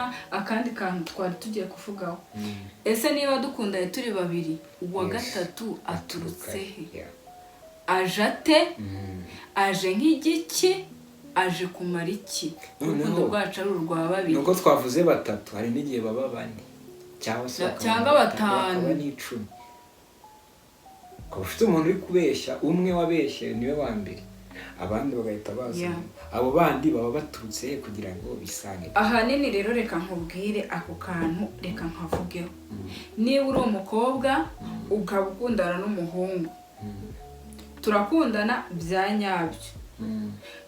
Hanyuma akandi kantu twari tugiye kuvugaho: ese niba dukundanye turi babiri, uwa gatatu aturutse he? Aje ate? Aje nk'igiki? Aje kumara iki? Urukundo rwacu ari urwa babiri. Nuko twavuze batatu, hari n'igihe baba bane cyangwa se bakaba cyangwa batanu. Bakaba n'icumi. Ukaba ufite umuntu uri kubeshya, umwe wabeshye niwe wa mbere, abandi bagahita baza. Abo bandi baba baturutse he kugira ngo bisange? Ahanini rero, reka nkubwire ako kantu, reka nkavugeho. Niba uri umukobwa ukaba ukundana n'umuhungu, turakundana bya nyabyo,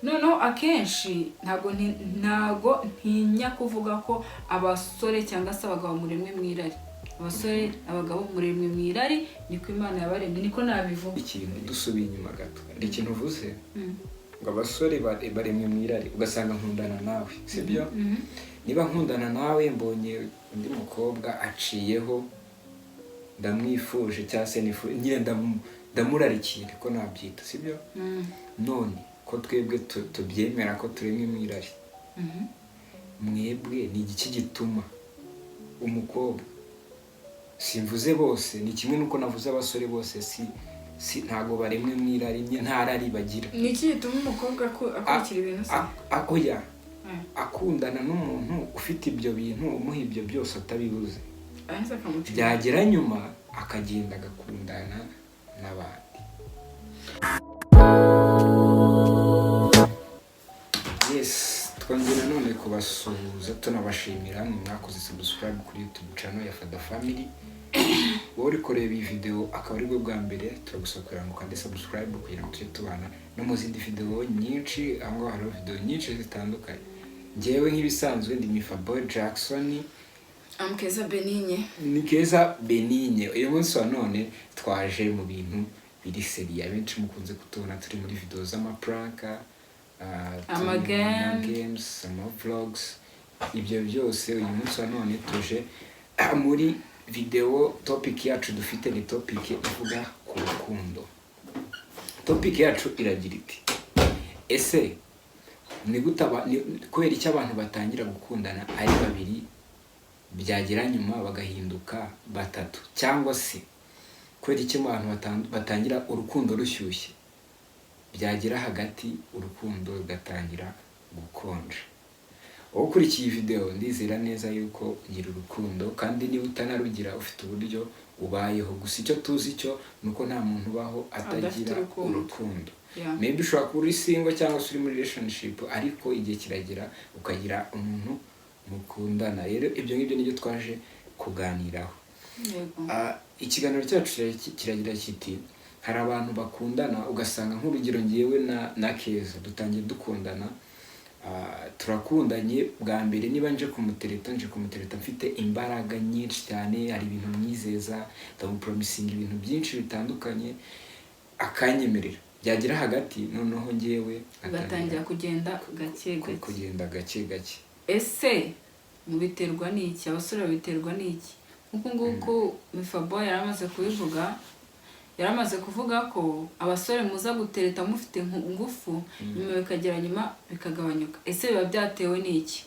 noneho akenshi ntabwo ntinya kuvuga ko abasore cyangwa se abagabo muremwe mu irari. Abasore, abagabo muremwe mu irari, niko Imana yabaremye, niko nabivuga. Ikintu, dusubiye inyuma gato, hari ikintu uvuze ngo abasore baremwe mu irari. Ugasanga nkundana nawe, sibyo? Niba nkundana nawe, mbonye undi mukobwa aciyeho, ndamwifuje cyangwa se nyine ndamurarikiye, niko nabyita, sibyo? None ko twebwe tubyemera ko turemwe mu irari, mwebwe ni igiki gituma umukobwa, simvuze bose, ni kimwe n'uko navuze abasore bose, si ntabwo baremwe mu irari, nta rari bagira. Ni iki gituma umukobwa akurikira ibintu se? Oya, akundana n'umuntu ufite ibyo bintu, umuha ibyo byose atabibuze, ahise akamuca inyuma. Byagera nyuma akagenda agakundana n'abandi. Yes, twongeye nanone kubasuhuza, tunabashimira mwe mwakoze subscribe kuri YouTube channel ya Fada Family. Wowe uri kureba iyi video akaba aribwo bwa mbere, turagusaba kugira ngo ukande subscribe kugira ngo tujye tubana no mu zindi video nyinshi. Aho ngaho hariho video nyinshi zitandukanye. Njyewe nk'ibisanzwe ndi Mifaboy Jackson. Amukeza Benigne. Ni Keza Benigne. Uyu munsi wa none twaje mu bintu biri sérieux. Abenshi mukunze kutubona turi muri video z'amaprank, turi Ama mu game. games, ama vlogs, ibyo byose. Uyu munsi wa none tuje muri video. Topic yacu dufite ni topic ivuga ku rukundo. Topic yacu iragira iti: ese ni gute kubera icyo abantu batangira gukundana ari babiri, byagera nyuma bagahinduka batatu? Cyangwa se kubera icyo abantu batangira urukundo rushyushye, byagera hagati urukundo rugatangira gukonja? Wowe ukurikiye iyi video, ndizera neza yuko ugira urukundo, kandi niba utanarugira ufite uburyo ubayeho. Gusa icyo tuzi cyo ni uko nta muntu ubaho adafite atagira urukundo. Urukundo. Maybe ushobora kuba uri single cyangwa se uri muri relationship, ariko igihe kiragera ukagira umuntu mukundana. Rero ibyo ngibyo nibyo twaje kuganiraho. Ikiganiro cyacu kiragira kiti: hari abantu bakundana, ugasanga nk'urugero ngewe na Keza dutangiye dukundana, turakundanye bwa mbere, niba nje kumutereta, nje kumutereta mfite imbaraga nyinshi cyane, hari ibintu mwizeza, ndamupromisinga ibintu byinshi bitandukanye, akanyemerera. Byagera hagati noneho ngewe ugatangira kugenda gake gake. Kugenda gake gake. Ese mubiterwa n'iki? Abasore babiterwa n'iki? Nk'uku nguku Mifaboy yari amaze kubivuga, yari amaze kuvuga ko abasore muza gutereta mufite ingufu, nyuma bikagera nyuma bikagabanyuka. Ese biba byatewe n'iki?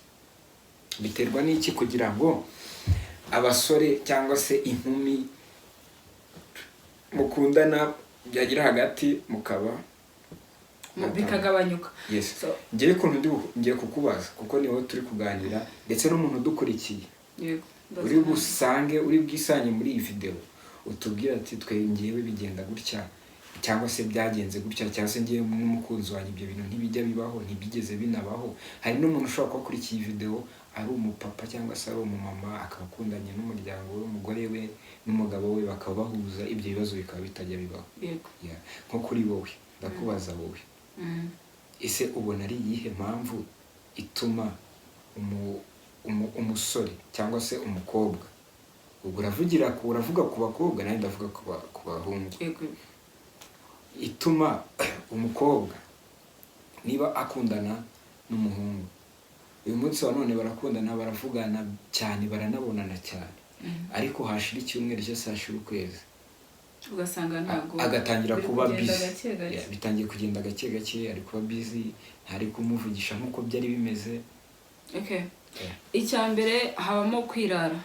Biterwa n'iki kugira ngo abasore cyangwa se inkumi mukundana, byagera hagati mukaba Bikagabanyuka? Yes. Ngewe ukuntu ngiye kukubaza, kuko niho turi kuganira, ndetse n'umuntu udukurikiye uri busange, uri bwisange muri iyi video, utubwire ati: twe ngewe bigenda gutya, cyangwa se byagenze gutya, cyangwa se ngewe n'umukunzi wanjye ibyo bintu ntibijya bibaho, ntibyigeze binabaho. Hari n'umuntu ushobora kuba akurikiye iyi video ari umupapa cyangwa se ari umumama, akaba akundanye n'umuryango we, umugore we n'umugabo we bakaba bahuza, ibyo bibazo bikaba bitajya bibaho. Yeah. Nko kuri wowe, ndakubaza wowe, ese ubona ari iyihe mpamvu ituma umusore cyangwa se umukobwa, ubwo uravuga ku bakobwa, nanjye ndavuga ku bahungu, ituma umukobwa niba akundana n'umuhungu uyu munsi wa none, barakundana, baravugana cyane, baranabonana cyane, ariko hashira icyumweru cyose, hashira ukwezi, ugasanga ntabwo agatangira biri kuba kugenda busy. Gake gake. Yeah, bitangiye kugenda gake gake, ari kuba busy, ntari kumuvugisha nk'uko byari bimeze. Okay. Yeah. Icya mbere, habamo kwirara.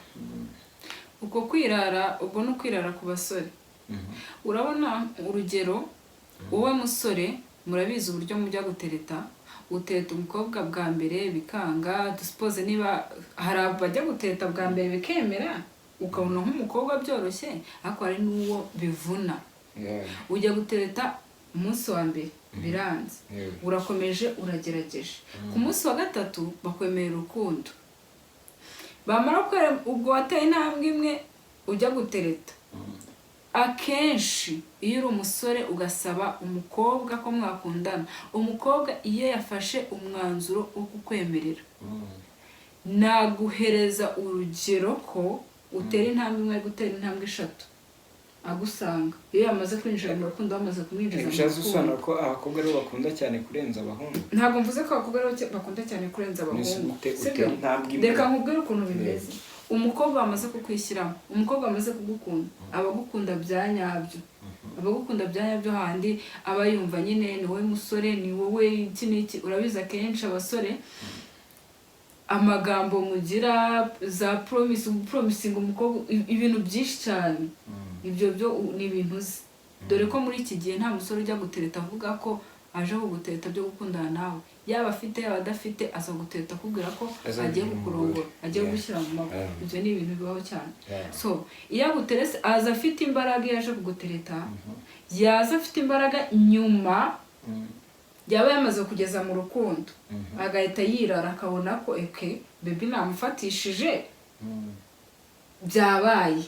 Uko kwirara, ubwo ni ukwirara ku basore. Urabona, urugero, wowe musore, murabizi uburyo mujya gutereta. Utereta umukobwa bwa mbere bikanga. Dusuppose niba hari abajya gutereta bwa mbere bikemera, ukabona nk'umukobwa byoroshye, ariko hari n'uwo bivuna. Ujya gutereta umunsi wa mbere biranze, urakomeje, uragerageje, ku munsi wa gatatu bakwemerera urukundo. Bamara kwera, ubwo wateye intambwe imwe ujya gutereta. Akenshi iyo uri umusore ugasaba umukobwa ko mwakundana, umukobwa iyo yafashe umwanzuro wo kukwemerera, naguhereza urugero ko utera intambwe imwe, gutera intambwe eshatu agusanga, iyo yamaze kwinjira mu rukundo, bamaze kumwinjiza mu Bishatse rukundo. gusobanura ko abakobwa aribo bakunda cyane kurenza abahungu? Ntabwo mvuze ko abakobwa aribo bakunda cyane kurenza Mbese abahungu. Sibyo? Utera intambwe imwe. Reka nkubwire ukuntu bimeze. Umukobwa wamaze kukwishyiramo, umukobwa wamaze kugukunda, aba agukunda bya nyabyo, aba agukunda bya nyabyo, handi aba yumva nyine ni wowe musore, ni wowe iki n'iki. Urabizi, akenshi abasore amagambo mugira, za promise, promising umukobwa ibintu byinshi cyane. Ibyo byo ni ibintu uzi, dore ko muri iki gihe nta musore ujya gutereta avuga ko aje kugutereta byo gukundana nawe. Yaba afite, yaba adafite, aza gutereta akubwira ko Azakugira agiye kukurongora, umugore. agiye kugushyira mu maboko. Ibyo ni ibintu bibaho cyane. So iyo aguterese, aza afite imbaraga. Iyo aje kugutereta, yaza afite imbaraga, nyuma yaba yamaze kugeza mu rukundo, agahita yirara, akabona ko eke baby namufatishije, byabaye,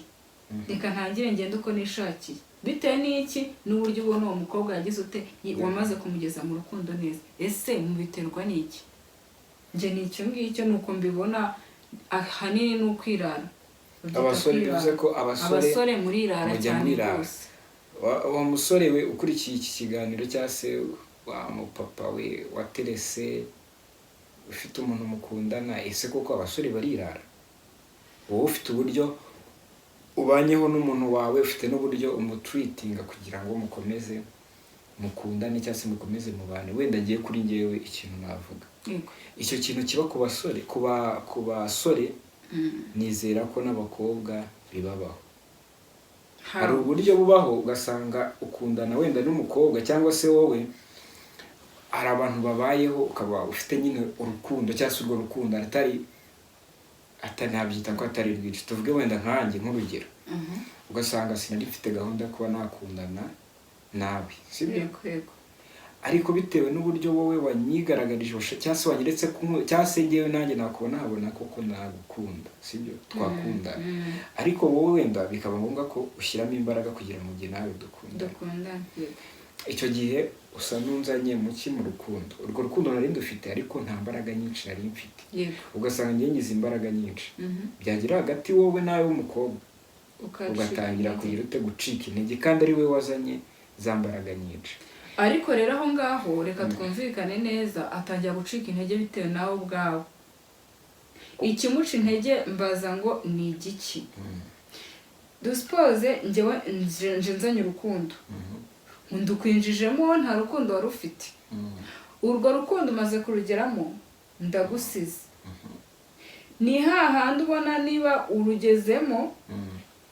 reka ntangire ngende uko nishakiye. Bitewe n'iki? N'uburyo ubona uwo mukobwa yagize ute, wamaze kumugeza mu rukundo neza. Ese mubiterwa n'iki? Njye ni icyo ngicyo, ni uko mbibona. Ahanini ni ukwirara. Babyita Abasore, kwirara. bivuze ko abasore Abasore murirara mujya cyane mwirara. rwose. Wa musore we ukurikiye iki kiganiro, cyangwa se wa mupapa we waterese, ufite umuntu mukundana, ese koko abasore barirara? Wowe ufite uburyo ubanyeho n'umuntu wawe, ufite n'uburyo umutreatinga kugira ngo mukomeze mukundane cyangwa se mukomeze mubane. Wenda agiye kuri njyewe, ikintu navuga, icyo kintu kiba ku basore, ku basore, nizera ko n'abakobwa bibabaho. Hari uburyo bubaho ugasanga ukundana wenda n'umukobwa, cyangwa se wowe hari abantu babayeho, ukaba ufite nyine urukundo, cyangwa se urwo rukundo atari nabyita ko atari rwinshi. Tuvuge wenda nkanjye nk'urugero, ugasanga sinari mfite gahunda yo kuba nakundana nawe, sibyo? Yego. Ariko bitewe n'uburyo wowe wanyigaragarije, cyangwa se wanyeretse ko cyangwa se njyewe nanjye nakubona habona koko nagukunda, sibyo, twakundana, ariko wowe wenda bikaba ngombwa ko ushyiramo imbaraga kugira ngo njye nawe dukundane. Dukundane, yego. Icyo gihe usa n'unzanye muki mu rukundo. Urwo rukundo nari ndufite, ariko nta mbaraga nyinshi nari mfite. Ugasanga njye ngize imbaraga nyinshi, byagera hagati wowe nawe w'umukobwa Ukacika ugatangira intege. kugira ute? Gucika intege, kandi ari we wazanye za mbaraga nyinshi. Ariko rero aho ngaho reka twumvikane neza, atangira gucika intege bitewe nawe ubwawe. Ikimuca intege, mbaza ngo ni igiki? Dusuppose njyewe nje nzanye urukundo, ndukwinjijemo, nta rukundo wari ufite. Urwo rukundo umaze kurugeramo, ndagusize. Ni hahandi ubona niba urugezemo,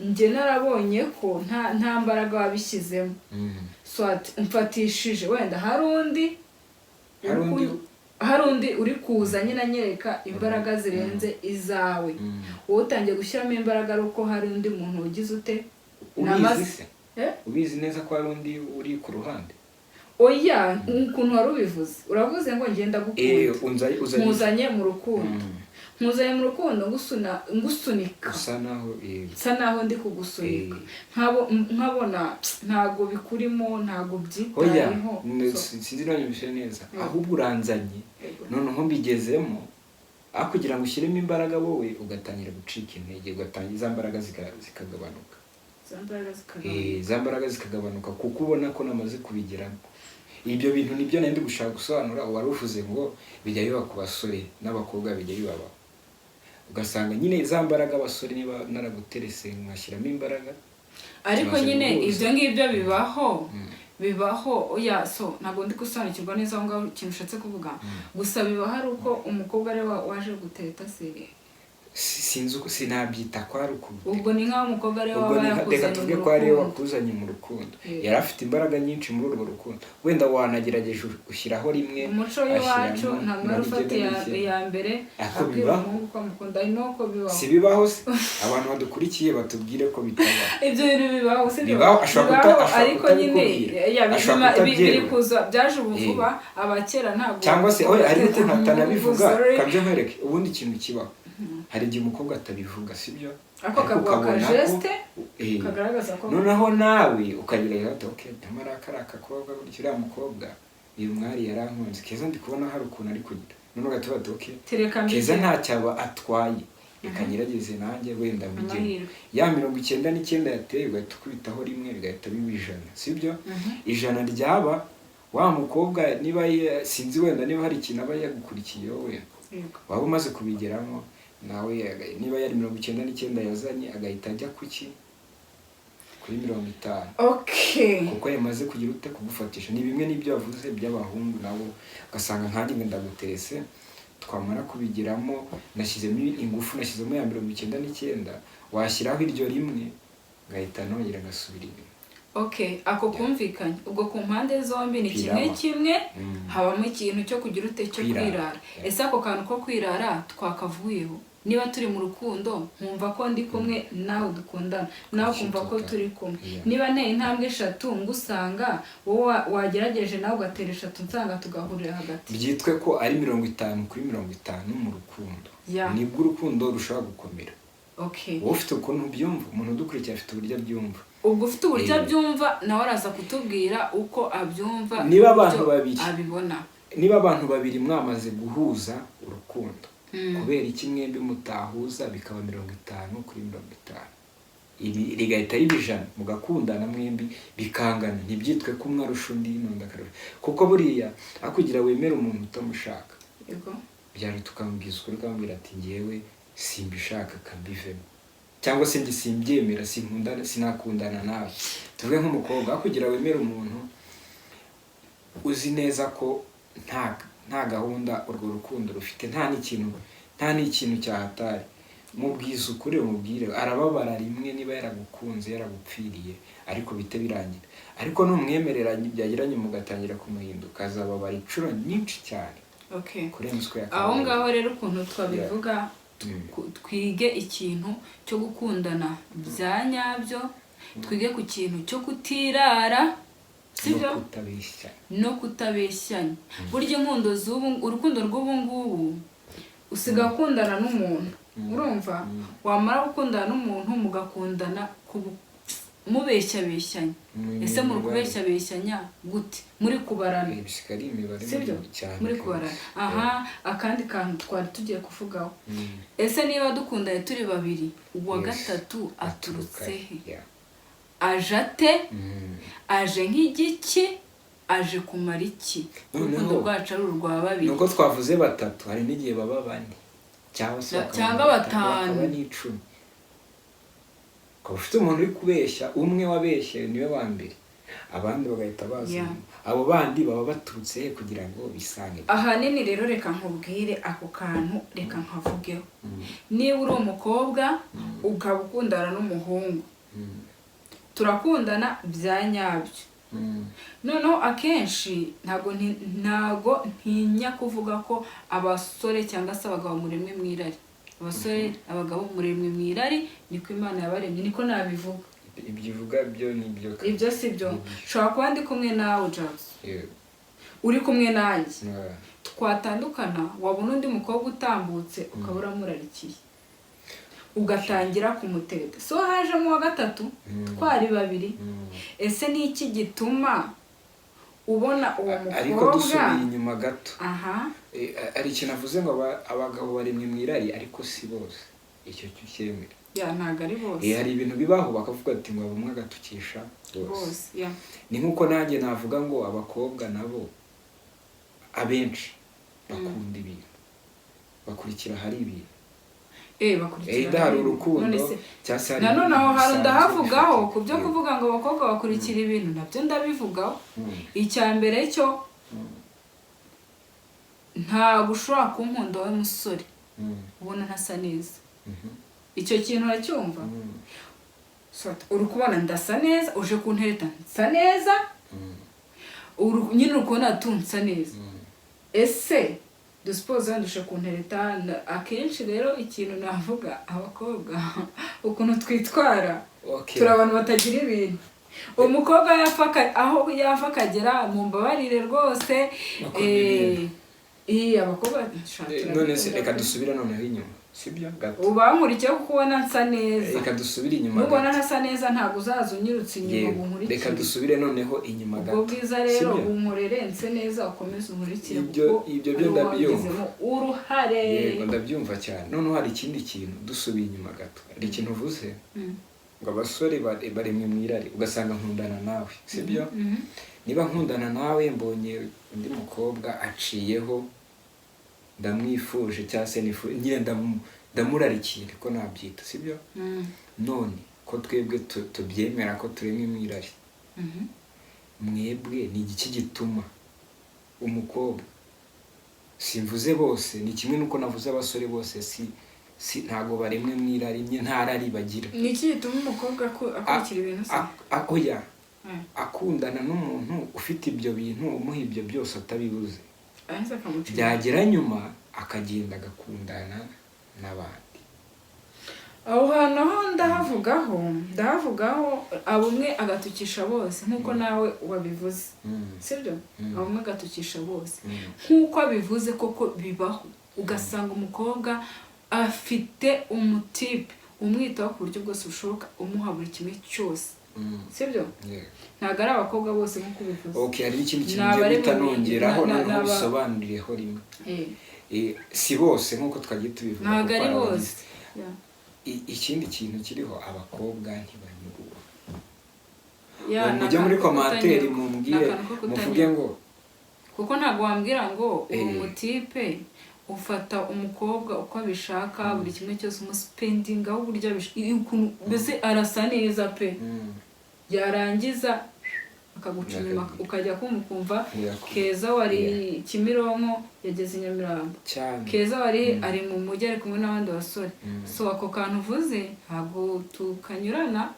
njye narabonye ko nta mbaraga wabishyizemo, soit umfatishije wenda hari undi Hari undi. Hari undi uri kuza nyine anyereka imbaraga zirenze izawe. Wowe utangiye gushyiramo imbaraga ari uko hari undi muntu ugize ute? Ubizi se? Eh? Ubizi neza ko hari undi uri ku ruhande? Oya, ukuntu wari ubivuze, uravuze ngo ngenda gukunda, Uzanye nkuzanye mu rukundo, nkuzanye mu rukundo, ngusunika. Usa naho Nsa naho ndi kugusunika, nkabona ntago bikurimo, ntago Oya. byitayeho. Sinzi niba nyumvise neza. Ahubwo uranzanye, noneho mbigezemo, aho kugira ngo ushyiremo imbaraga, wowe ugatangira gucika intege, ugatangira za mbaraga zikagabanuka. Za mbaraga zikagabanuka. Za mbaraga zikagabanuka kuko ubona ko namaze kubigeramo. Ibyo bintu nibyo nari ndi gushaka gusobanura. Wari uvuze ngo bijya biba ku basore n'abakobwa, bijya bibabaho, ugasanga nyine za mbaraga abasore, niba naraguterese nkashyiramo imbaraga, Ariko tumaze nyine guhuza. ibyo ngibyo bibaho. Bibaho. Oya, so ntabwo ndi gusobanukirwa neza aho ngaho ikintu ushatse kuvuga. Gusa bibaho ari uko umukobwa ari we waje gutereta se? Sinzi uko, sinabyita ko ari ukugutera. Ubwo ni nk'aho umukobwa ari we Ubwo waba ni reka yakuzanye tuvuge mu ko ariwe rukundo. wakuzanye mu rukundo. Yari afite imbaraga nyinshi muri urwo rukundo, wenda wanagerageje ushyiraho rimwe, Umuco w'iwacu ashyiramo ntabwo wari mirongo ufata icyenda n'icyenda. iya mbere Ako abwira bibaho. umuhungu ko amukunda. Ari nuko bibaho. Si bibaho se? Abantu badukurikiye batubwire ko bitabaho. Ibyo bintu bibaho, si byo? Bibaho, ashobora Bibaho, ashobora ariko nyine kutabikubwira. ya, Ashobora biri kutabyerura. kuza, byaje ubu vuba. Abakera ntabwo Cyangwa se oya, hari n'ukuntu umuhungu, atanabivuga. sorry. Kabyo nkwereke ubundi ikintu kibaho: hari igihe umukobwa atabivuga, sibyo? Ako Ariko kaguha ukabona ko akageste kagaragaza ko noneho nawe ukagerageza uti: "Okay, nyamara kariya kakobwa gutya, uriya mukobwa, uyu mwari yarankunze. Keza ndi kubona hari ukuntu ari kugira." Noneho ugahita uvuga ati: "Okay, tereka Keza mbigire." Ntacyo aba atwaye, reka ngerageze nanjye wenda mbigemo. Amahirwe. Ya 99 yateye, ugahita ukubitaho rimwe, bigahita biba 100, sibyo? 100 ryaba wa mukobwa niba sinzi, wenda niba hari ikintu aba yagukurikiyeho wenda waba umaze kubigeramo nawe, niba yari 99 yazanye, agahita ajya kuki? Kuri 50, kuko yamaze kugira ute? Kugufatisha. Ni bimwe n'ibyo yavuze by'abahungu nabo, ugasanga nkanjye ngo ndaguterese, twamara kubigeramo, nashyizemo ingufu, nashyizemo ya 99, washyiraho iryo rimwe ngahita nongera ngasubira inyuma. Okay, ako kumvikanye. Ubwo ku mpande zombi ni kimwe Biraba. kimwe. Habamo ikintu cyo kugira ute? Cyo Kwirara. kwirara. Ese ako kantu ko kwirara twakavuyeho? Niba turi mu rukundo, nkumva ko ndi kumwe nawe, dukundana nawe, Kuki ukumva ko turi kumwe, niba nteye intambwe eshatu ngusanga, wowe wagerageje nawe ugatera eshatu nsanga, tugahurira hagati. Byitwe ko ari 50 kuri 50 mu rukundo. Nibwo urukundo rushobora gukomera. Wowe ufite ukuntu ubyumva, umuntu udukurikiye afite uburyo abyumva. Ubwo ufite uburyo abyumva nawe araza kutubwira uko abyumva Niba abantu n'uburyo babiri abibona. Niba abantu babiri mwamaze guhuza urukundo, kubera iki mwembi mutahuza bikaba 50 kuri 50, iri rigahita riba 100, mugakundana mwembi bikangana, ntibyitwe ko umwe arusha undi n'undi akarusha? Kuko buriya aho kugira wemere umuntu utamushaka, byaruta ukamubwiza ukuri, ukamubwira ati: "Ngewe simbishaka, kambivemo," cyangwa se: "Njye simbyemera, sinkundana, sinakundana nawe." Tuvuge nk'umukobwa, aho kugira wemere umuntu uzi neza ko nta gahunda urwo rukundo rufite, nta n'ikintu cyahatari, mubwize ukuri, umubwire. Arababara rimwe niba yaragukunze, yaragupfiriye, ariko bite birangira. Ariko numwemerera byagera nyuma ugatangira kumuhinduka, azababara inshuro nyinshi cyane kurenza uko Aho yakabaye. ngaho rero ukuntu twabivuga, twige ikintu cyo gukundana bya nyabyo, twige ku kintu cyo kutirara, sibyo? No kutabeshya. No kutabeshyanya. Burya inkundo z'ubu, urukundo rw'ubu ngubu, usigaye ukundana n'umuntu, urumva, wamara gukundana n'umuntu mugakundana mubeshyabeshyanya. Ese muri kubeshyabeshyanya gute? Muri kubarana. Bisigaye ari imibare. Sibyo? Cyane Muri kabisa. kubarana. Aha, akandi kantu twari tugiye kuvugaho: ese niba dukundanye turi babiri, uwa gatatu aturutse he? Aje ate? Aje nk'igiki? Aje kumara iki? Noneho- Urukundo rwacu ari urwa babiri. Nuko twavuze batatu, hari n'igihe baba bane cyangwa se bakaba Cyangwa batanu. Bakaba n'icumi. Ukaba ufite umuntu uri kubeshya, umwe wabeshye niwe wa mbere, abandi bagahita baza inyuma. Abo bandi baba baturutse he kugira ngo bisange? Ahanini rero reka nkubwire ako kantu, reka nkavugeho. Niba uri umukobwa ukaba ukundana n'umuhungu, turakundana bya nyabyo, noneho akenshi ntago ntinya kuvuga ko abasore cyangwa se abagabo muremwe mu irari. Abasore, abagabo muremwe mu irari, niko Imana yabaremye, niko nabivuga. Ibyo uvuga byo ni ibyo. Ibyo si byo? Nshobora kuba ndi kumwe nawe, Jackson, uri kumwe nanjye, twatandukana, wabona undi mukobwa utambutse ukaba uramurarikiye, ugatangira kumutereta. So hajemo uwa gatatu, twari babiri. Ese ni iki gituma ubona uwo Ariko mukobwa? Dusubiye inyuma gato, Aha. Hari ikintu avuze ngo abagabo baremwe mu irari, ariko si bose, icyo cyo cyemera. Yeah, ntabwo ari bose. Hari ibintu bibaho bakavuga ati ngo bumwe agatukisha bose. Bose, yeah. Ni nk'uko nanjye navuga ngo abakobwa nabo abenshi bakunda ibintu, bakurikira ahari ibintu. Bakurikira Either hari ibintu. urukundo None se cyangwa se hari nanone aho ibintu hantu bisanzwe ndahavugaho bifatika. ku byo kuvuga ngo abakobwa bakurikira ibintu, nabyo ndabivugaho. Icya mbere cyo, ntabwo ushobora kunkunda wowe musore ubona ntasa neza. Icyo kintu uracyumva? So, uri kubona ndasa neza, uje kuntereta nsa neza, nyine uri kubona tu nsa neza. Ese dusuppose wenda uje kuntereta, akenshi rero ikintu navuga, abakobwa ukuntu twitwara, turi abantu batagira ibintu. Umukobwa aho yava akagera, mumbabarire rwose. Bakunda ibintu. Abakobwa None se reka dusubire noneho inyuma, sibyo, gato. Uba wankurikiye kuko ubona nsa neza. Reka dusubire inyuma Nubona gato. ntasa neza, ntabwo uzaza unyirutse inyuma ngo Yego, unkurikire. Reka dusubire noneho inyuma Ubwo gato, bwiza rero sibyo? bunkorere nse neza, ukomeze unkurikire, kuko Ibyo byo ari wowe ndabyumva. wabigizemo uruhare. Yego, ndabyumva cyane. Noneho hari ikindi kintu, dusubiye inyuma gato, hari ikintu uvuze ngo abasore baremwe mu irari, ugasanga nkundana nawe, sibyo? Mhm. Niba nkundana nawe, mbonye undi mukobwa aciyeho, ndamwifuje cyangwa se nyine ndamurarikiye, niko nabyita, sibyo? None ko twebwe tubyemera ko turemwe mu irari, mwebwe ni igiki gituma umukobwa, simvuze bose, ni kimwe n'uko navuze abasore bose, si ntabwo baremwe mu irari nye, nta rari bagira. Ni iki gituma umukobwa akurikira ibintu se? Oya, akundana n'umuntu ufite ibyo bintu, umuha ibyo byose atabibuze, Ahise akamuca inyuma. byagera nyuma akagenda agakundana n'abandi. Aho hantu aho ndahavugaho, abo umwe agatukisha bose, nk'uko nawe wabivuze, sibyo? Abo umwe agatukisha bose, nk'uko abivuze koko bibaho, ugasanga umukobwa afite umutipe umwitaho ku buryo bwose bushoboka, umuha buri kimwe cyose, sibyo? Yeah. Ntabwo ari abakobwa bose nk'uko ubivuze. Okay, hari n'ikindi kintu Ni ngiye abari guhita nongeraho, noneho bisobanurireho rimwe. Si bose nk'uko twagiye tubivuga, Ntabwo kuko ari hari bose. abagize. Ikindi kintu kiriho, abakobwa ntibanyurwa. Yeah, ni Mujye muri akantu ko commentaire kutanyurwa. mumbwire, Ni akantu ko muvuge kutanyurwa. ngo Kuko ntabwo wambwira ngo uwo mutipe ufata umukobwa uko abishaka, buri kimwe cyose umuspendingaho uburyo abishaka, ukuntu mbese arasa neza pe, yarangiza akaguca inyuma, ukajya kumva ukumva Keza wari Kimironko yageze i Nyamirambo, Cyane. Keza wari ari mu mujyi ari kumwe n'abandi basore. So ako kantu uvuze ntabwo tukanyurana.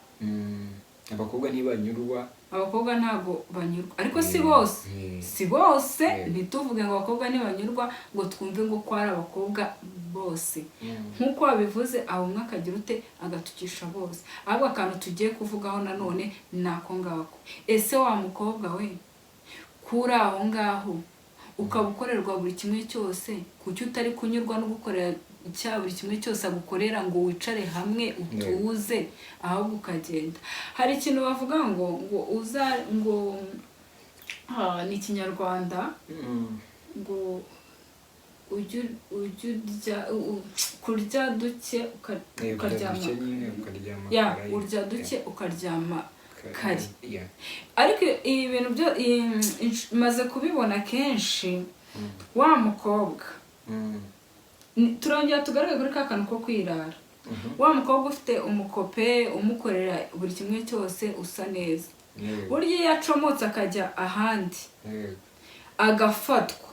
Abakobwa ntibanyurwa. Abakobwa ntabwo banyurwa, ariko si bose, si bose. Ntituvuge ngo abakobwa ntibanyurwa ngo twumve ngo ko ari abakobwa bose. Nk'uko wabivuze, aho umwe akagira ute, agatukisha bose. Ahubwo akantu tugiye kuvugaho nanone ni ako ngako: ese wa mukobwa we, kuri aho ngaho ukaba ukorerwa buri kimwe cyose, kuki utari kunyurwa no gukorera icya buri kimwe cyose agukorera ngo wicare hamwe utuze, ahubwo ukagenda? Hari ikintu bavuga ngo uza ngo ni Ikinyarwanda, ngo ujye urya kurya duke Urya ukaryama duke nyine ukaryama ya kare. Urya duke ukaryama kare. Ariko ibi bintu byo maze kubibona kenshi, wa mukobwa, turongera tugaruke kuri ka kantu ko kwirara, wa mukobwa ufite umukope umukorera buri kimwe cyose, usa neza, burya iyo acomotse akajya ahandi, agafatwa,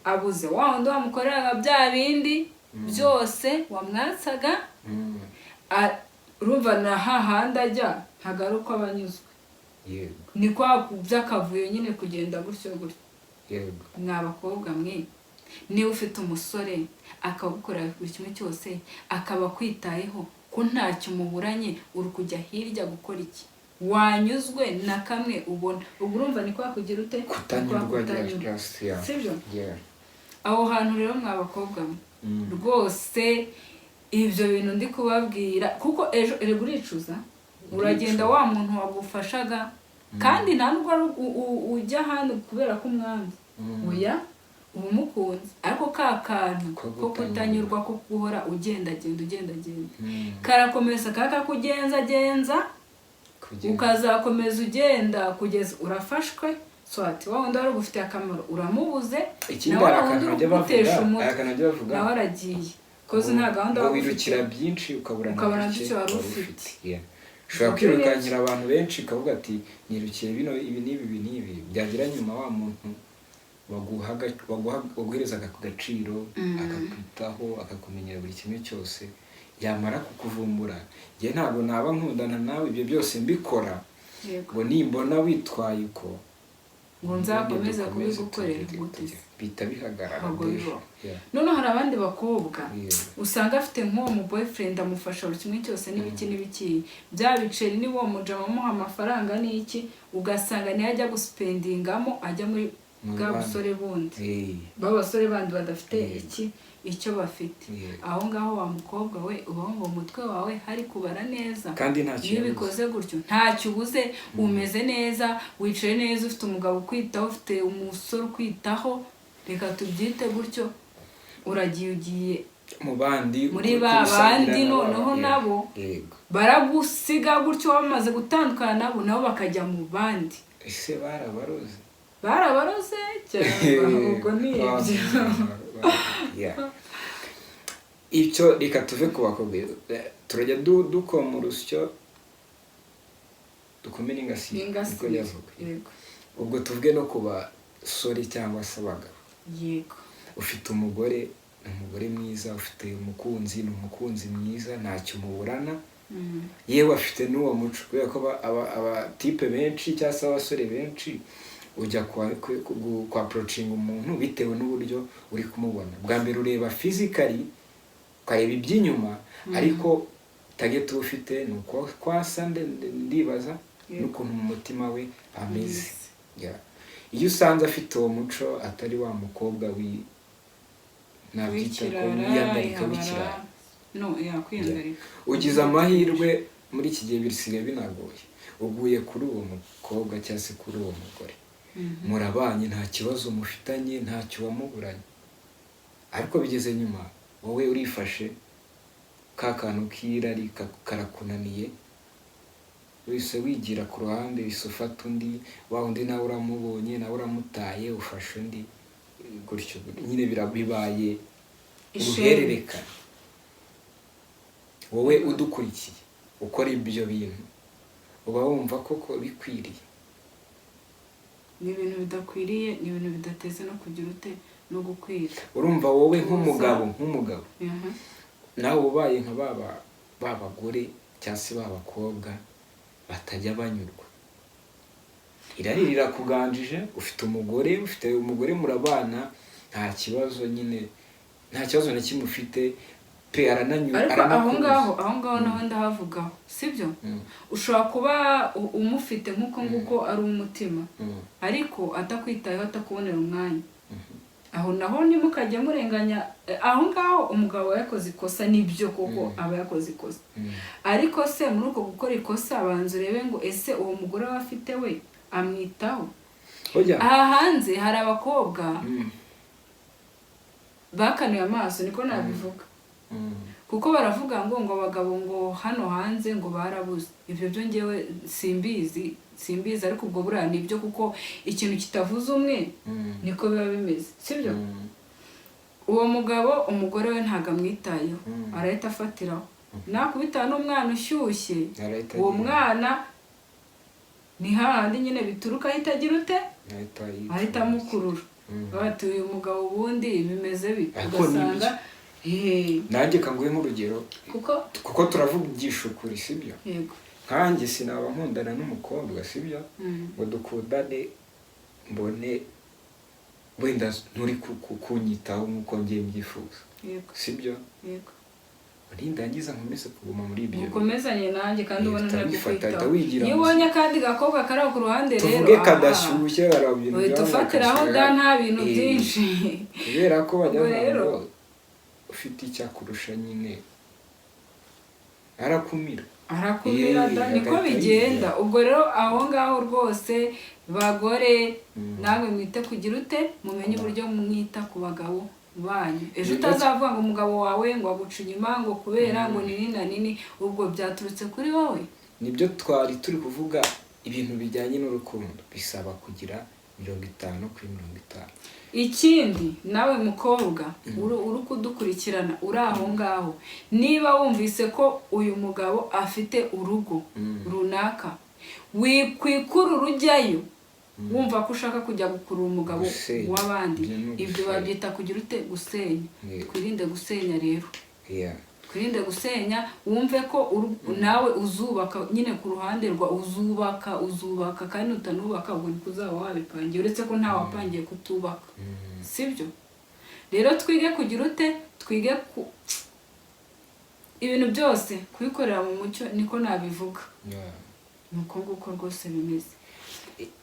abuze wa wundi wamukoreraga bya bindi byose wamwatsaga, urumva na hahandi ajya ntabwo ari uko aba anyuzwe. Ni kwa by'akavuyo nyine, kugenda gutyo gutyo. Mwa bakobwa mwe, niba ufite umusore akagukorera buri kimwe cyose, akaba akwitayeho, ko ntacyo muburanye, uri kujya hirya gukora iki? Wanyuzwe na kamwe ubona. Ubwo urumva ni kwa kugira ute? Ni kwa Kutanyurwa. kutanyurwa. Just, yeah. Sibyo? Yeah. Aho hantu rero, mwa bakobwa mwe, rwose ibyo bintu ndi kubabwira, kuko ejo erega uricuza, uragenda wa muntu wagufashaga, kandi nta nubwo ari ujya ahandi kubera ko umwanzi, oya, uba umukunze, ariko ka kantu Ko ko kutanyurwa. kutanyurwa, ko guhora ugendagenda ugendagenda, karakomeza kakakugenzagenza, ukazakomeza ugenda kugeza urafashwe. So ati wa wundi wari ugufitiye akamaro uramubuze, Ikindi, nawe hari wundi akantu uri bajya bavuga, kugutesha hari umutwe akantu bajya bavuga. nawe aragiye. Koze nta gahunda ngo waba ufite. Wirukira byinshi ukabura na Ukabura bike duke wari wari ufite. ufite. Yeah. Ushobora Ibyo rero- kwirukankira abantu benshi ukavuga ati nirukiye bino, ibi n'ibi, ibi n'ibi, byagera nyuma wa muntu waguherezaga ku gaciro, akakwitaho, akakumenyera buri kimwe cyose, yamara kukuvumbura, njye ntabwo naba nkundana nawe ibyo byose mbikora ngo nimbona witwaye uko Ngo nzakomeze dukomeze kubigukorera tugere- gute se? Bihita bihagarara Ntabwo déjà. bibaho. Noneho hari abandi bakobwa usanga afite nk'uwo mu boyfriend amufasha buri kimwe cyose n'ibiki n'ibiki, bya biceri, niba uwo mujama amuha amafaranga n'iki, ugasanga niyo ajya guspendingamo, ajya muri Mu bwa bandi. busore bundi, b'abasore bandi badafite iki icyo bafite. Aho ngaho wa mukobwa we, uba wumva mu mutwe wawe hari kubara neza? Kandi ntacyo Iyo yabuze. ubikoze gutyo ntacyo ubuze, umeze neza, wicaye neza, ufite umugabo ukwitaho, ufite umusore ukwitaho, reka tubyite gutyo, uragiye ugiye mu bandi muri ba kubisangira bandi, na ba- noneho nabo baragusiga gutyo, bamaze gutandukana nabo, nabo bakajya mu bandi. Ese barabaroze? Barabaroze cyangwa ubwo ni ibyo. Yeah. Icyo reka tuve ku bakobwa. Turajya dukoma urusyo dukome n'ingasire, niko N'ingasire. yavuga. Yego. Ubwo tuvuge no ku basore cyangwa se abagabo. Ufite umugore, ni umugore mwiza, ufite umukunzi, ni umukunzi mwiza, ntacyo muburana. Yewe afite n'uwo muco, kubera ko abatipe benshi cyangwa se abasore benshi ujya kwa approaching umuntu bitewe n'uburyo uri kumubona. Bwa mbere ureba physically, ukareba iby'inyuma, ariko target uba ufite ni uko kwasa, ndibaza n'ukuntu mu mutima we ameze. Yeah. Iyo usanze afite uwo muco, atari wa mukobwa wi nabyita ko W'ikirara, wiyandarika, ihabara. W'ikirara. No yakwiyandarika. Ugize amahirwe, muri iki gihe bisigaye binagoye, uguye kuri uwo mukobwa cyangwa se kuri uwo mugore, murabanye, nta kibazo mufitanye, ntacyo wamuburanye, ariko bigeze nyuma wowe urifashe, ka kantu k'irari karakunaniye, wese wigira ku ruhande, wese ufata undi, wa undi nawe uramubonye, nawe uramutaye, ufashe undi gutyo nyine, bibaye Ishema. uruhererekane. Wowe udukurikiye ukora ibyo bintu, uba wumva koko bikwiriye? Ni ibintu bidakwiriye, ni ibintu bidateze no kugira ute no gukwira. Urumva wowe nk'umugabo nawe ubaye nka ba bagore cyangwa se ba bakobwa batajya banyurwa, irari rirakuganjije, ufite umugore, murabana, nta kibazo nyine, nta kibazo na kimwe ufite pe, arananyura, Ariko aho aranakubuza. ngaho, aho ngaho naho ndahavugaho, sibyo? Ushobora kuba umufite nk'uko nguko ari umutima, ariko atakwitayeho, atakubonera umwanya. Aho naho ntimukajya murenganya. Aho ngaho umugabo aba yakoze ikosa, nibyo koko, aba yakoze ikosa. Ariko se muri uko gukora ikosa, banza urebe ngo ese uwo mugore we afite we amwitaho? Oya. Aha hanze hari abakobwa bakanuye amaso, niko nabivuga, kuko baravuga ngo abagabo ngo hano hanze ngo barabuze. Ibyo byo ngewe simbizi, simbizi, ariko ubwo buriya nibyo, kuko ikintu kitavuze umwe niko biba bimeze, sibyo? Uwo mugabo umugore we ntabwo amwitayeho, arahita afatiraho nakubita n'umwana ushyushye. Arahita Uwo agenda. mwana ni hahandi nyine bituruka, ahita agira ute? Ahita yica. Ahita amukurura. Bati uyu mugabo ubundi bimeze bite? Ariko Ugasanga nibyo. Nanjye kanguhe nk'urugero, kuko kuko turavugisha ukuri, sibyo? Yego. Nkanjye sinaba nkundana n'umukobwa, sibyo, ngo dukundane mbone wenda nturi kunyitaho nk'uko ngiye mbyifuza, sibyo? Yego. Nindangiza nkomeze kuguma muri ibyo? Mukomezanye nanjye kandi ubona Uhita ntari wifata, kukwitaho. uhita wigira Iyo muzima. ubonye akandi gakobwa kari aho ku ruhande rero, Tuvuge aha, kadashyushye, hari ibintu uhita byaba ufatiraho da, bakashyira. nta bintu byinshi. Kubera ko bajya Ubwo bavuga rero- ngo ufite icyo akurusha nyine arakumira. Arakumira da, niko agahita bigenda. yigira. Ubwo rero aho ngaho rwose, bagore, namwe mwite kugira ute, mumenye uburyo mwita ku bagabo banyu. Ejo utazavuga ngo umugabo wawe ngo aguca inyuma ngo kubera ngo nini na nini, ubwo byaturutse kuri wowe. Nibyo twari turi kuvuga, ibintu bijyanye n'urukundo bisaba kugira 50 kuri 50. Ikindi, nawe mukobwa uri kudukurikirana, uri aho ngaho, niba wumvise ko uyu mugabo afite urugo runaka, wikwikurura ujyayo wumva ko ushaka kujya gukurura umugabo Gusenya. w'abandi. Ibyo ni Ibyo ugusenya. babyita kugira ute? Gusenya. Twirinde gusenya rero. Twirinde gusenya. Wumve ko nawe uzubaka nyine ku ruhande rwa uzubaka, kandi utanubaka ubwo niko uzaba wabipangiye, uretse ko ntawe wapangiye kutubaka, sibyo? Rero twige kugira ute? Twige ku ibintu byose kubikorera mu mucyo, niko nabivuga. Ni uko nguko rwose bimeze.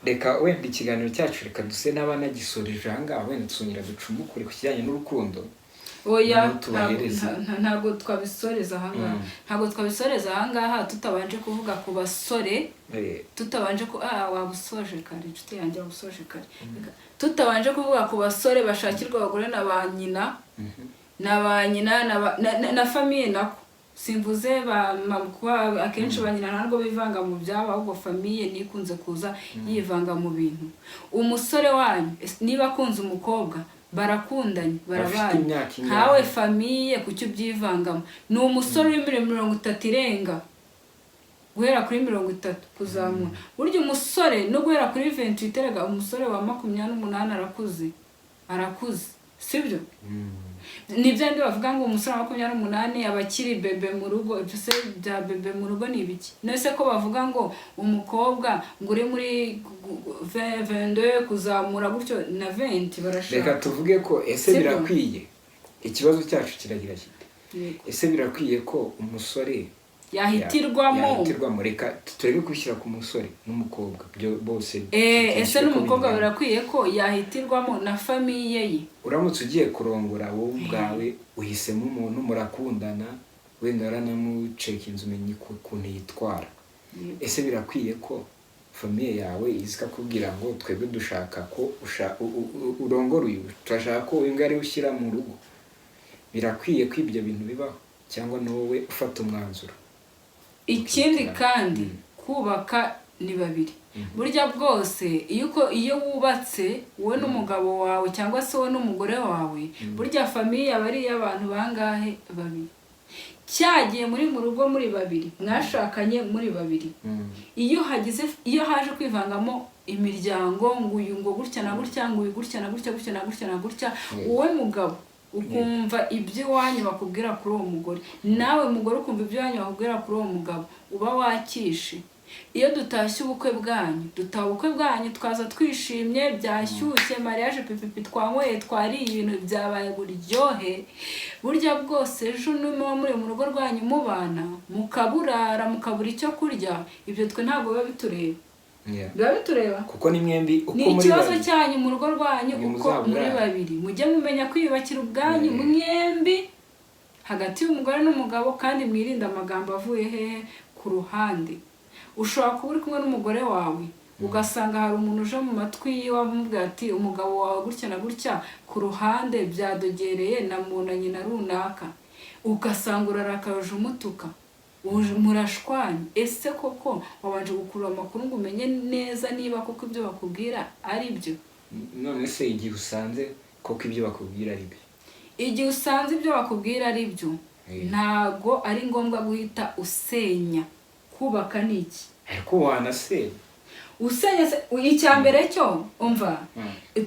Reka wenda ikiganiro cyacu, reka duse n'abanagisoreje aha ngaha, wenda tuzongera ducumbukure ku kijyanye n'urukundo. Oya. Noneho tubahereze. Ntabwo twabisoreza ahangaha. Ntabwo twabisoreza ahangaha tutabanje kuvuga ku basore, tutabanje ku waba usoje kare, inshuti yanjye, waba usoje kare. Tutabanje kuvuga ku basore bashakirwa abagore na ba nyina, na ba nyina na famille. Nako simvuze ba kuba akenshi ba nyina ntabwo bivanga mu byabo, ahubwo famille nikunze kuza yivanga mu bintu. Umusore wanyu niba akunze umukobwa, barakundanye, barabanye, imyaka ingahe? Nkawe famille kuki ubyivangamo? Ni umusore uri muri 30 irenga, guhera kuri 30 kuzamura. Burya umusore no guhera kuri 28, erega umusore wa 28 arakuze, arakuze, sibyo? Ni bya bindi bavuga ngo umusore wa 28 aba akiri bébé mu rugo. Ibyo se bya bébé mu rugo ni ibiki? None ko bavuga ngo umukobwa ngo uri muri 22 kuzamura gutyo na 20 Reka barashaka. tuvuge ko ese Sibyo? birakwiye, ikibazo cyacu kiragira kiti: Yego. ese birakwiye ko umusore Yahitirwamo? Yahitirwamo. Reka turebe kubishyira ku musore n'umukobwa, byo bose Ese tubishyire ko n'umukobwa bingana. birakwiye ko yahitirwamo na famille ye? Uramutse ugiye kurongora, wowe ubwawe uhisemo umuntu, murakundana, wenda waranamucekinze, umenya ukuntu yitwara. Ese birakwiye ko famille yawe iza ikakubwira ngo twebwe dushaka ko urongora uyu, turashaka ko uyu nguyu ariwe ushyira mu rugo? Birakwiye ko ibyo bintu bibaho, cyangwa ni wowe ufata umwanzuro? Ikindi kandi, kubaka ni babiri. Burya bwose iyo wubatse wowe n'umugabo wawe cyangwa se wowe n'umugore wawe, burya famille aba ari iy'abantu bangahe? Babiri. Cyagiye muri mu rugo muri babiri, mwashakanye muri babiri. Iyo haje kwivangamo imiryango, ngo uyu ngo gutya na gutya, ngo uyu gutya na gutya, gutya na gutya na gutya, wowe mugabo ukumva iby'iwanyu bakubwira kuri uwo mugore, nawe mugore ukumva iby'iwanyu bakubwira kuri uwo mugabo, uba wakishe. Iyo dutashye ubukwe bwanyu, dutaha ubukwe bwanyu, twaza twishimye, byashyushye, mariage pipipi, twanyweye, twariye, ibintu byabaye buryohe. Burya bwose ejo nimuba muri mu rugo rwanyu, mubana, mukaburara, mukabura icyo kurya, ibyo twe ntabwo biba bitureba. Biba bitureba? Kuko ni mwembi uko Ni muri ikibazo babiri. cyanyu mu rugo rwanyu. Ni Uko muzaburara. muri babiri, mujye mumenya kwiyubakira ubwanyu mwembi, hagati y'umugore n'umugabo, kandi mwirinde amagambo avuye hehe? Ku ruhande. Ushobora kuba uri kumwe n'umugore wawe, ugasanga hari umuntu uje mu matwi yiwe amubwira ati umugabo wawe gutya na gutya, ku ruhande byadogereye na munanye na runaka, ugasanga urarakaje, umutuka, murashwanye. Ese koko wabanje gukurura amakuru ngo umenye neza niba koko ibyo bakubwira ari byo? None se igihe usanze koko ibyo bakubwira ari byo? Igihe usanze ibyo bakubwira ari byo, ntago ari ngombwa guhita usenya. Kubaka ni iki? Ariko wanasenya. Usenya se, icya mbere cyo umva,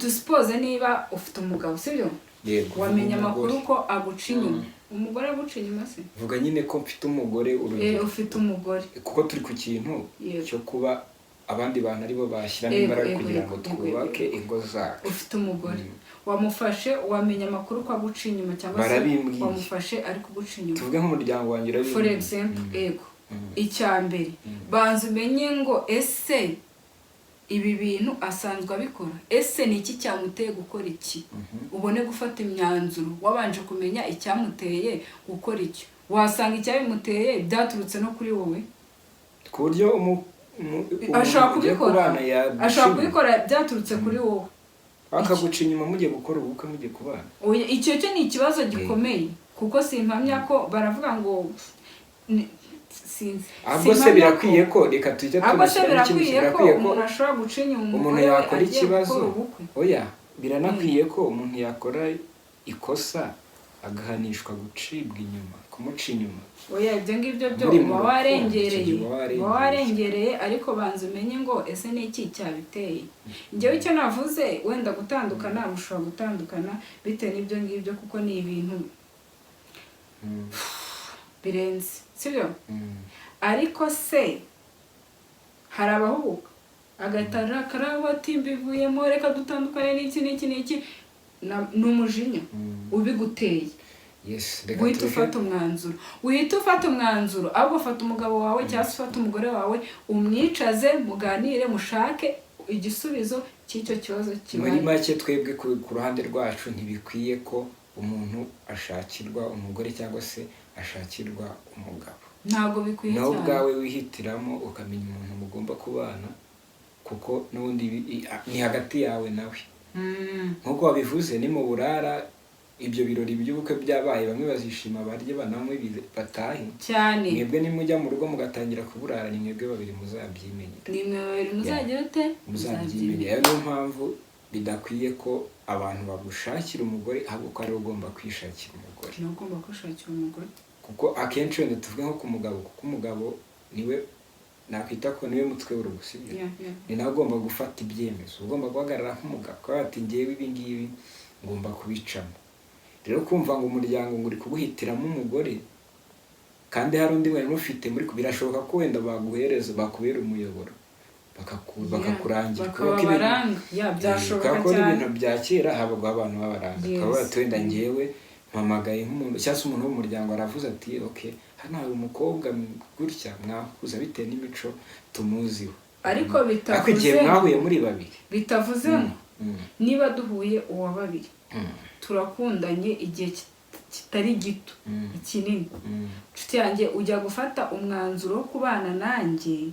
dusipoze niba ufite umugabo, sibyo? Yego. Wamenya Vuga amakuru umugore. ko aguca inyuma. Umugore aguca inyuma se? Vuga nyine ko mfite umugore, urugero. Ufite umugore. Kuko turi ku kintu cyo kuba abandi bantu aribo bashyiramo imbaraga kugira ngo twubake ingo zacu. Ufite umugore, wamufashe, wamenya amakuru ko aguca inyuma, cyangwa se Barabimbwiye. wamufashe ari kuguca inyuma. Tuvuge nk'umuryango wanjye For urabimbwiye. example, ego, icya mbere banza umenye ngo ese ibi bintu asanzwe abikora? Ese ni iki cyamuteye gukora iki? Ubone gufata imyanzuro wabanje kumenya icyamuteye gukora icyo. Wasanga icyabimuteye byaturutse no kuri wowe. Ku buryo umuntu Ashobora ugiye kubikora, kubana yaguca ashobora inyuma. kubikora byaturutse kuri wowe. Akaguca inyuma mugiye gukora ubukwe, mugiye kubana. Oya, icyo cyo ni ikibazo gikomeye, kuko simpamya ko baravuga ngo sinzi. Ahubwo se Simpamya birakwiye ko, reka tujye Ahubwo se tunashyiramo ikindi birakwiye kintu, ko birakwiye ko umuntu ashobora guca inyuma umuntu umugore we yakora agiye ikibazo? gukora ubukwe? Oya. Biranakwiye ko umuntu yakora ikosa agahanishwa gucibwa inyuma, kumuca inyuma? Oya, ibyo ngibyo byo Muri mu uba rukundo, warengereye. icyo gihe uba Uba warengereye. warengereye, ariko banza umenye ngo ese ni iki cyabiteye. Njyewe icyo navuze, wenda gutandukana, mushobora gutandukana bitewe n'ibyo ngibyo, kuko ni ibintu birenze, sibyo? Ariko se hari abahubuka agahita arakara ati: "Mbivuyemo, reka dutandukane," n'iki n'iki n'iki. Ni umujinya ubiguteye. Yes, reka Guhita tureke. ufata umwanzuro, uhita ufata umwanzuro, ahubwo fata umugabo wawe cyangwa se ufate umugore wawe, umwicaze, muganire, mushake igisubizo cy'icyo kibazo Muri kibaye. make, twebwe ku ruhande rwacu, ntibikwiye ko umuntu ashakirwa umugore cyangwa se ashakirwa umugabo. Ntabwo bikwiye Nawe cyane. ubwawe wihitiramo, ukamenya umuntu mugomba kubana, kuko n'ubundi ni hagati yawe nawe. Nk'uko wabivuze, ni mu burara ibyo birori by'ubukwe byabaye, bamwe bazishima, barye, bananywe, batahe. Cyane. Mwebwe nimujya mu rugo mugatangira kuburara, ni mwebwe babiri muzabyimenyera. Ni mwe babiri muzagira ute? Muzabyimenyera. Niyo mpamvu bidakwiye ko abantu bagushakira umugore, ahubwo ko ari wowe ugomba kwishakira umugore. Ni ugomba kwishakira umugore. Kuko akenshi, wenda tuvuge nko ku mugabo, kuko umugabo niwe nakwita ko niwe mutwe w'urugo, sibyo? Yeah. Ni nawe ugomba gufata ibyemezo, ugomba guhagarara nk'umugabo, kuba ati: "Ngewe ibi ngibi ngomba kubicamo." Rero kumva ngo umuryango ngo uri kuguhitiramo umugore kandi hari undi mwari mufite muri, birashoboka ko wenda baguhereza, bakubera umuyoboro, bakakurangira. Bakaba Kubera ko ibintu- baranga ya byashoboka kubera ko cyane. n'ibintu bya kera habagaho abantu b'abaranga, ukaba wati wenda ngewe mpamagaye nk'umuntu cyangwa se umuntu wo mu muryango aravuze ati: "Ok, hano hari umukobwa gutya mwahuza bitewe n'imico tumuziho." Ariko Ariko igihe bitavuze mwahuye muri babiri, bitavuze ngo niba duhuye uwa babiri, turakundanye igihe kitari gito, kinini, inshuti yanjye, ujya gufata umwanzuro wo kubana nanjye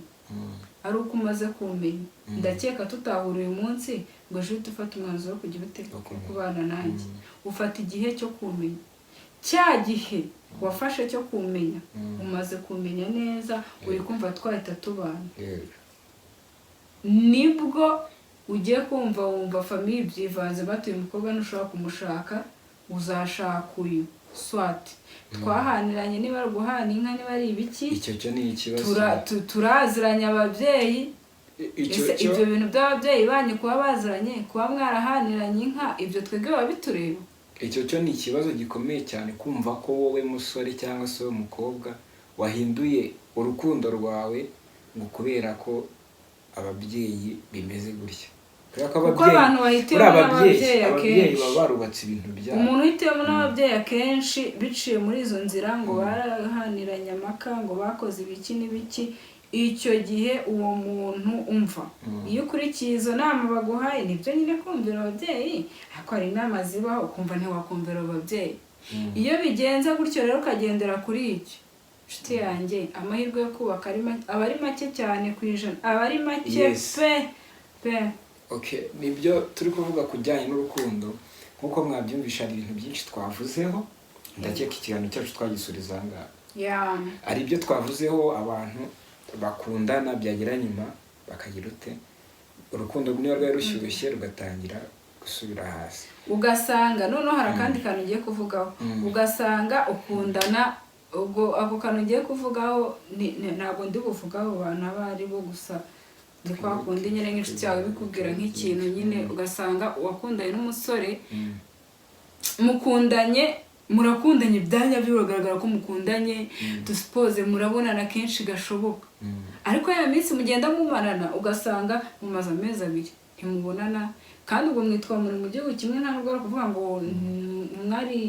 ari uko umaze kumenya. Ndakeka tutahura uyu munsi ngo ejo uhite ufate umwanzuro wo kujya ute? Wo kumenya. Kubana nanjye. Ufata igihe cyo kumenya. Cya gihe wafashe cyo kumenya, umaze kumenya neza, uri kumva twahita tubana, nibwo ugiye kumva wumva famille byivanze, batuye umukobwa ntushobora kumushaka, uzashaka uyu swati twahaniranye, niba ari uguhana inka, niba ari ibiki. Icyo cyo ni ikibazo. Turaziranye ababyeyi. Icyo Ese cyo ibyo bintu by'ababyeyi banyu kuba baziranye, kuba mwarahaniranye inka, ibyo twebwe biba bitureba? Icyo cyo ni ikibazo gikomeye cyane, kumva ko wowe musore cyangwa se wowe mukobwa wahinduye urukundo rwawe ngo kubera ko ababyeyi bimeze gutya, kubera ko Kuko ababyeyi, abantu bahitiyemo buriya ababyeyi n'ababyeyi ababyeyi akenshi. baba barubatse ibintu byabo. Umuntu uhitiyemo n'ababyeyi akenshi biciye muri izo nzira, ngo barahaniranye amaka, ngo bakoze ibiki n'ibiki, icyo gihe uwo muntu, umva, iyo ukurikiye izo nama baguhaye, nibyo nyine kumvira ababyeyi, ariko hari inama zibaho ukumva ntiwakumvira ababyeyi. Iyo bigenze gutyo rero, ukagendera kuri icyo, inshuti yanjye, amahirwe yo kubaka aba ari make cyane ku ijana, aba ari make. Pe pe. Okay, nibyo turi kuvuga ku bijyanye n'urukundo. Nk'uko mwabyumvisha, hari ibintu byinshi twavuzeho. Ndakeka ikiganiro cyacu twagisuriza aha ngaha. Hari ibyo twavuzeho: abantu bakundana, byagera nyuma bakagira ute? Urukundo niba rwari rushyushye rugatangira gusubira hasi. Ugasanga noneho hari akandi kantu ugiye kuvugaho, ugasanga ukundana, ubwo ako kantu ugiye kuvugaho ntabwo ndi buvugaho abantu abo ari bo gusa, ni kwa kundi nyine nk'inshuti yawe ibikubwira nk'ikintu nyine, ugasanga uwakundanye n'umusore, mukundanye, murakundanye byanya byo, biragaragara ko mukundanye, dusipoze murabonana kenshi gashoboka, ariko ya minsi mugenda mumarana, ugasanga mumaze amezi 2 ntimubonana, kandi ubwo mwitwa muri mu gihugu kimwe, nta nubwo ari ukuvuga ngo umwe ari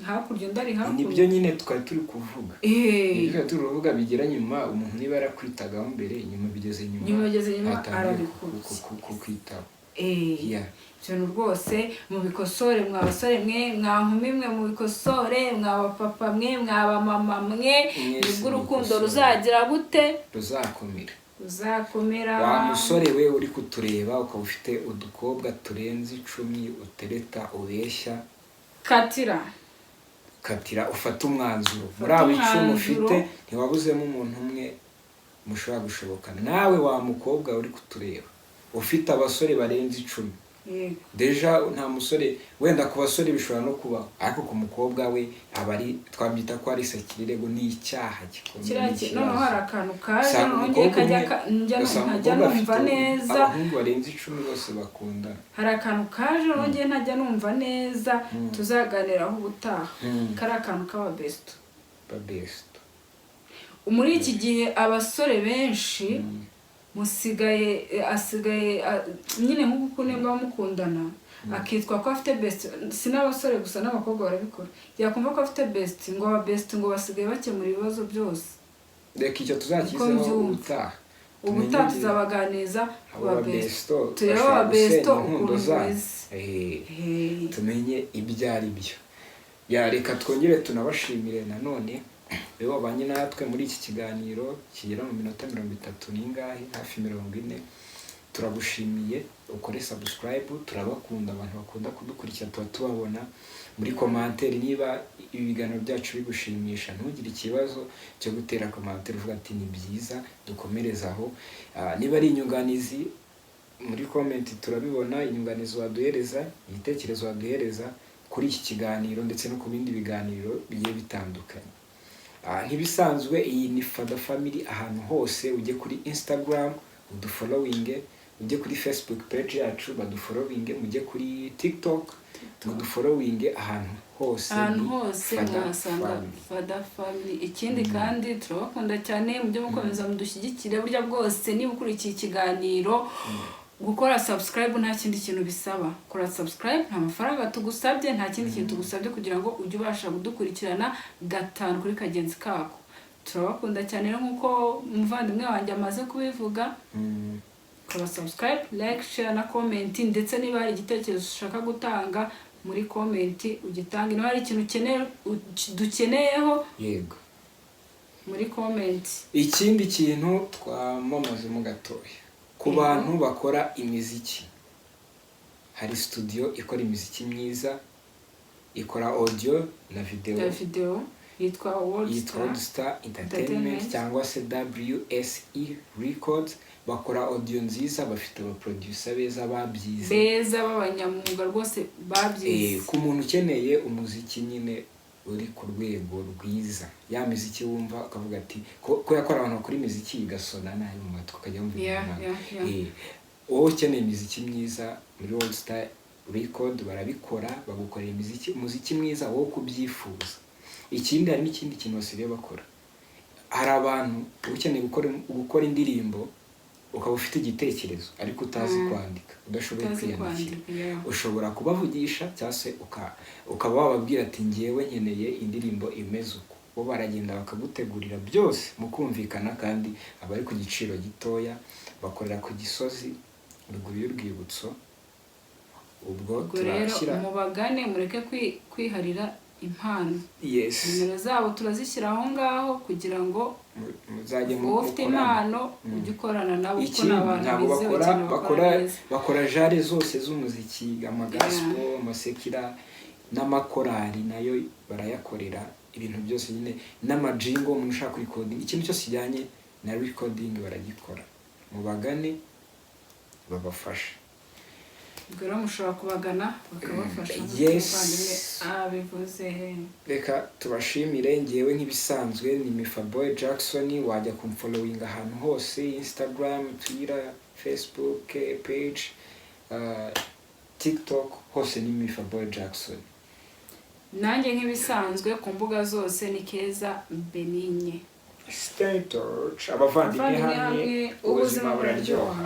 hakurya undi ari hakurya. Nibyo nyine twari turi kuvuga. Nibyo twari turi kuvuga, bigera nyuma, umuntu niba yarakwitagaho mbere, nyuma bigeze nyuma, Nyuma bigeze nyuma, atangiye arabikubye. kukwitaho. Yeah. Ibintu rwose mubikosore, mwa basore mwe, mwa nkumi mwe, mubikosore, mwa bapapa mwe, mwa bamama mwe. Mwese Nibwo urukundo mubikosore. ruzagira gute? Ruzakomera. Ruzakomera. Wa musore we uri kutureba, ukaba ufite udukobwa turenze 10 utereta, ubeshya, Katira. Katira, ufate umwanzuro. Ufate Muri abo 10 umwanzuro. ufite, ntiwabuzemo umuntu umwe mushobora gushobokana. Nawe wa mukobwa uri kutureba ufite abasore barenze 10. Déjà nta musore, wenda ku basore bishobora no kubaho, ariko ku mukobwa we aba ari, twabyita ko ari sacrilège, ni icyaha gikomeye, Kiriya ni noneho ikibazo. hari akantu kaje Usanga noneho ngiye umukobwa kajya umwe, ugasanga ntajya umukobwa numva afite neza. abahungu barenze 10 bose bakundana. Hari akantu kaje noneho ngiye ntajya numva neza, tuzaganiraho ubutaha. Kari akantu k'aba besto. Ba besto. Muri iki gihe abasore benshi musigaye asigaye nyine nk'uko ukuntu muba mukundana akitwa ko afite best. Si n'abasore gusa, n'abakobwa barabikora. Yakumva ko afite best, ngo aba best ngo basigaye bakemura ibibazo byose. Reka icyo tuzakizeho Uko mbyumva. ubutaha. Ubutaha Tumenye tuzabaganiriza ku abo ba ba besto, besto turebe bashobora aba besto gusenya inkundo ukuntu zanyu. bimeze. Hey. Tumenye ibyo ari byo. Ya, reka twongere tunabashimire nanone rero wabanye natwe muri iki kiganiro kigera mu minota 30 n'ingahe, hafi 40. Turagushimiye, ukore subscribe. Turabakunda, abantu bakunda kudukurikira tuba tubabona muri commentaire. Niba ibiganiro byacu bigushimisha, ntugire ikibazo cyo gutera commentaire uvuga ati: "Ni byiza, dukomereze aho." Niba ari inyunganizi, muri comment turabibona, inyunganizi waduhereza, igitekerezo waduhereza kuri iki kiganiro ndetse no ku bindi biganiro bigiye bitandukanye. Nk'ibisanzwe iyi ni Fada Family. Ahantu hose, ujye kuri Instagram udufollowinge, ujye kuri Facebook page yacu badufollowinge, mujye kuri TikTok mudufollowinge, ahantu hose Ahantu ni hose Fada mwahasanga Family. Fada Family. Ikindi kandi, turabakunda cyane, mujye mukomeza mudushyigikire. Burya bwose niba ukurikiye ikiganiro, gukora subscribe nta kindi kintu bisaba. Kora subscribe, nta mafaranga tugusabye, nta kindi kintu tugusabye kugira ngo ujye ubasha kudukurikirana gatanu kuri kagenzi kako. Turabakunda cyane rero, nk'uko umuvandimwe wanjye amaze kubivuga. Kora subscribe, like, share na comment. Ndetse niba hari igitekerezo ushaka gutanga muri comment, ugitange. Niba hari ikintu ukeneye, dukeneyeho muri comment. Ikindi kintu twamamazemo gatoya ku bantu bakora imiziki, hari studio ikora imiziki myiza, ikora audio na video. Ya video, yitwa World Yitwa Star World Star Entertainment Entertainment. cyangwa se WSE Records. Bakora audio nziza, bafite abaproducer beza babyize. Beza b'abanyamwuga rwose, babyize. Ku muntu ukeneye umuziki nyine uri ku rwego rwiza, ya miziki wumva ukavuga ati ko yakora, abantu bakora imiziki igasona nabi mu matwi, ukajya wumva ibintu nabi. Wowe ukeneye imiziki myiza, muri World Star Record barabikora, bagukorera imiziki, umuziki mwiza wowe kubyifuza. Ikindi, hari n'ikindi kintu basigaye bakora. Hari abantu uba ukeneye gukora indirimbo, ukaba ufite igitekerezo ariko utazi kwandika, udashoboye Utazi kwiyandikira. kwandika, yeah. Ushobora kubavugisha cyangwa se ukaba wababwira ati: "Ngewe nkeneye indirimbo imeze uku." Bo baragenda bakagutegurira byose mukumvikana, kandi aba ari ku giciro gitoya. Bakorera ku Gisozi, ruguru y'urwibutso. Ubwo Ubwo rero turashyira mubagane, mureke kwiharira impano. Nimero zabo turazishyira aho ngaho kugira ngo Muzajye wowe ufite mukorana. impano ujye ukorana nabo, kuko Ikindi, ni abantu ntabwo bizewe bakora cyane, bakora bakora neza. Bakora genre zose z'umuziki: amagospel, amasecular n'amakorali nayo barayakorera. Ibintu byose nyine, n'amajingle, umuntu ushaka recording, ikintu cyose kijyanye na recording baragikora. Mubagane babafashe. Ubwo rero mushobora kubagana bakabafasha nk'uko umuvandimwe abivuze. Reka tubashimire. Ngewe nk'ibisanzwe ni Mifaboy Jackson. Wajya kumfollowinga ahantu hose: Instagram, Twitter, Facebook page, TikTok, hose ni Mifaboy Jackson. Nanjye nk'ibisanzwe ku mbuga zose ni Keza Benigne. Stay touch, abavandimwe. Abavandimwe Hamwe hamwe, ubuzima buraryoha.